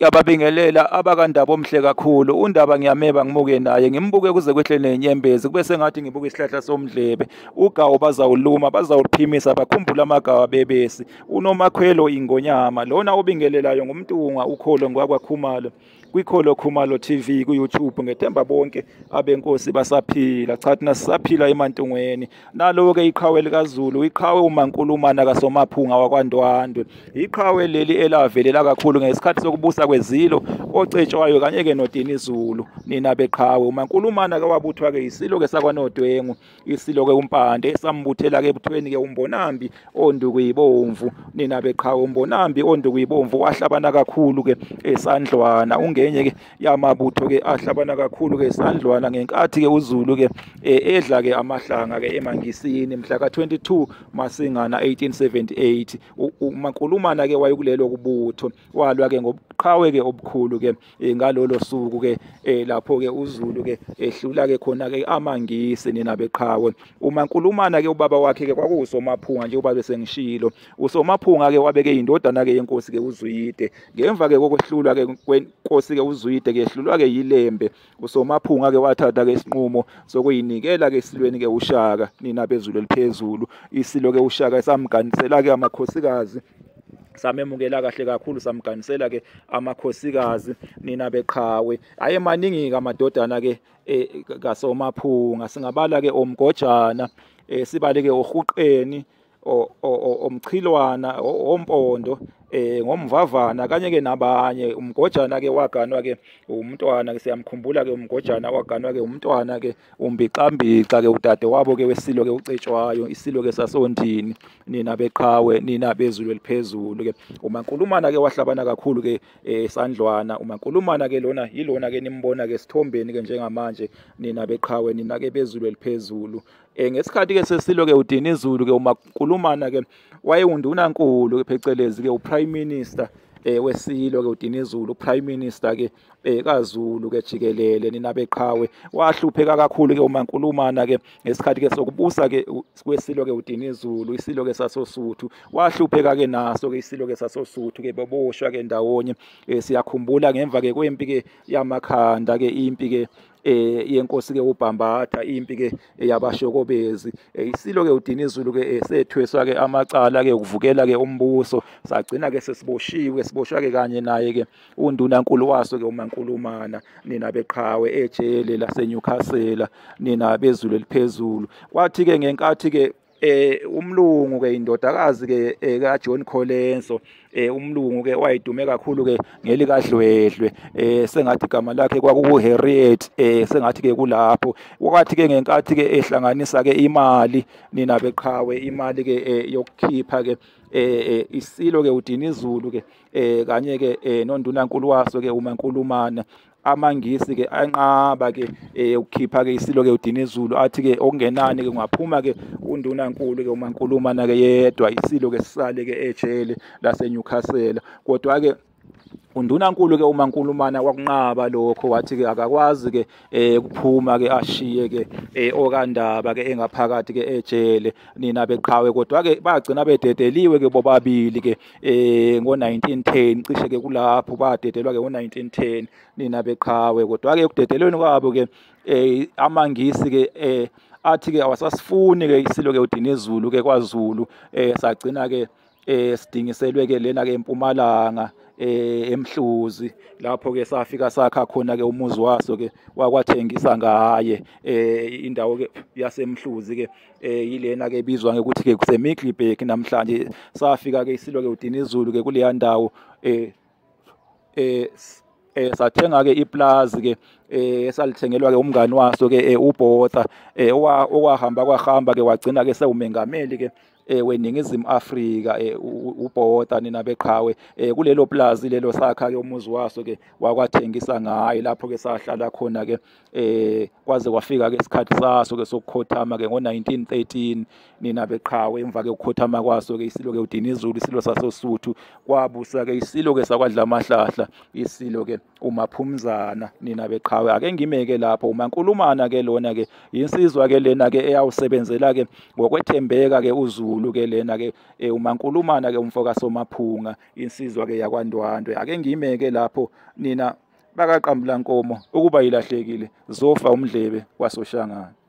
Ngiyababingelela abakaNdaba omhle kakhulu. UNdaba ngiyameba ngimuke naye, ngimbuke kuze kwehle nenyembezi, kube sengathi ngibuka isihlahla somdlebe. Ugawu bazawuluma, bazawuphimisa, bakhumbula amagawu abebesi. UNomakhwelo ingonyama, lona obingelelayo nguMntungwa ukholo ngwakwaKhumalo. Kwikholo Khumalo TV ku-YouTube, ngethemba bonke abenkosi basaphila. Cha, thina sisaphila eMantungweni. Nalo-ke iqhawe likaZulu, iqhawe uMankulumana kaSomaphunga wakwaNdwandwe. Iqhawe leli elavelela kakhulu ngesikhathi sokubusa kwezilo ocetshwayo kanye-ke noDinizulu, nina beqhawe. UMankulumana-ke wabuthwa-ke isilo-ke sakwaNodwengu, isilo-ke uMpande, esambuthela-ke ebuthweni-ke uMbonambi oNdukuyibomvu, nina beqhawe. UMbonambi oNdukuyibomvu wahlabana kakhulu-ke esandlwana, ungenye-ke yamabutho-ke ahlabana kakhulu-ke esandlwana ngenkathi-ke uZulu-ke edla-ke amahlanga-ke emaNgisini mhla ka-22 Masingana 1878. UMankulumana-ke wayekulelo kubutho, walwa-ke ngobuqhawe-ke obukhulu-ke ngalolo suku-ke lapho-ke uZulu-ke ehlula-ke khona-ke amaNgisi, nina beqhawe. UMankulumana-ke ubaba wakhe-ke kwakuwuSomaphunga, njengoba besengishilo. USomaphunga-ke wabeke indodana-ke yenkosi-ke uZwide. Ngemva-ke kokwehlulwa-ke kwenkosi-ke uZwide-ke ehlulwa-ke yiLembe, uSomaphunga-ke wathatha-ke isinqumo sokuyinikela-ke esilweni-ke uShaka, nina bezulu eliphezulu. Isilo-ke uShaka samganisela-ke amakhosikazi, samemukela kahle kakhulu, samganisela-ke amakhosikazi, nina beqhawe. Ayemaningi-ke amadodana-ke kaSomaphunga, singabala-ke oMgojana, sibale-ke oHuqeni, oMchilwana, oMpondo, ngoMvavana kanye-ke nabanye. UMgojana-ke waganwa-ke umntwana-ke, siyamkhumbula-ke uMgojana waganwa-ke umntwana-ke uMbixambixa-ke, udade wabo-ke wesilo-ke uCetshwayo, isilo-ke sasondini, nina beqhawe, nina bezulu eliphezulu-ke. UMankulumana-ke wahlabana kakhulu-ke esandlwana. UMankulumana-ke lona yilona-ke nimbona-ke esithombeni-ke njengamanje, nina beqhawe, nina-ke bezulu eliphezulu. Ngesikhathi-ke sesilo-ke uDinizulu-ke uMankulumana-ke wayewundunankulu phecelezi-ke uPrime Minister wesilo-ke uDinizulu, uPrime Minister-ke kaZulu-ke jikelele, nina beqhawe. Wahlupheka kakhulu-ke uMankulumana-ke ngesikhathi-ke sokubusa-ke kwesilo-ke uDinizulu, isilo-ke sasoSuthu. Wahlupheka-ke naso-ke isilo-ke sasoSuthu-ke, beboshwa-ke ndawonye. Siyakhumbula ngemva-ke kwempi-ke yamakhanda-ke, impi-ke yenkosi-ke uBhambatha, impi-ke yabashokobezi. Isilo-ke uDinizulu-ke sethweswa-ke amacala-ke ukuvukela-ke umbuso, sagcina-ke sesiboshiwe, siboshwa-ke kanye naye-ke undunankulu waso-ke uMankulumana, nina beqhawe, ejele laseNewcastle, nina bezulu eliphezulu. Kwathi-ke ngenkathi-ke umlungu-ke, indodakazi-ke kaJohn Colenso, umlungu-ke wayedume kakhulu-ke ngelikaDlwedlwe, sengathi igama lakhe kwakuwu-Harriet, sengathi-ke kulapho. Kwathi-ke ngenkathi-ke ehlanganisa-ke imali, nina beqhawe, imali-ke yokukhipha-ke isilo-ke uDinizulu-ke kanye-ke nondunankulu waso-ke uMankulumana, amaNgisi-ke anqaba-ke ukukhipha-ke isilo-ke uDinizulu, athi-ke okungenani-ke kungaphuma-ke undunankulu-ke uMankulumana-ke yedwa, isilo-ke sisale-ke ejele laseNewcastle. Kodwa-ke undunankulu-ke uMankulumana wakunqaba lokho, wathi-ke akakwazi-ke ukuphuma-ke ashiye-ke okaNdaba-ke engaphakathi-ke ejele, nina beqhawe. Kodwa-ke bagcina bededeliwe-ke bobabili-ke ngo-1910, cishe-ke kulapho badedelwa-ke ngo-1910, nina beqhawe. Kodwa-ke ekudedelweni kwabo-ke amaNgisi-ke athi-ke awasasifuni-ke isilo-ke uDinizulu-ke kwaZulu, sagcina-ke sidingiselwe-ke lena-ke eMpumalanga, eMhluzi, lapho-ke safika sakha khona-ke umuzi waso-ke wakwathengisa ngaye. Indawo-ke yaseMhluzi-ke yilena-ke ebizwa ngokuthi-ke kuseMiddelburg namhlanje. Safika-ke isilo-ke uDinizulu-ke kuleya ndawo, sathenga-ke iplazi-ke esalithengelwa-ke umngani waso-ke uBotha, owahamba kwahamba-ke wagcina-ke sewumengameli-ke weNingizimu Afrika, uBotha, nina beqhawe. Kulelo plazi lelo sakha-ke umuzi waso-ke wakwathengisa ngaye, lapho-ke sahlala khona-ke kwaze kwafika-ke isikhathi saso-ke sokukhothama-ke ngo-1913, nina beqhawe. Emva-ke ukukhothama kwaso-ke isilo-ke uDinizulu, isilo sasoSuthu, kwabusa-ke isilo-ke sakwaDlamahlahla, isilo-ke uMaphumzana, nina beqhawe. Ake ngimeke lapho. UMankulumana-ke lona-ke insizwa-ke lena-ke eyawusebenzela-ke ngokwethembeka-ke uZulu. kaZulu ke lena ke uMankulumana ke umfoka Somaphunga, insizwa ke yakwaNdwandwe. Ake ngime ke lapho nina bakaqambulankomo, ukuba ilahlekile zofa umdlebe wasoshangane.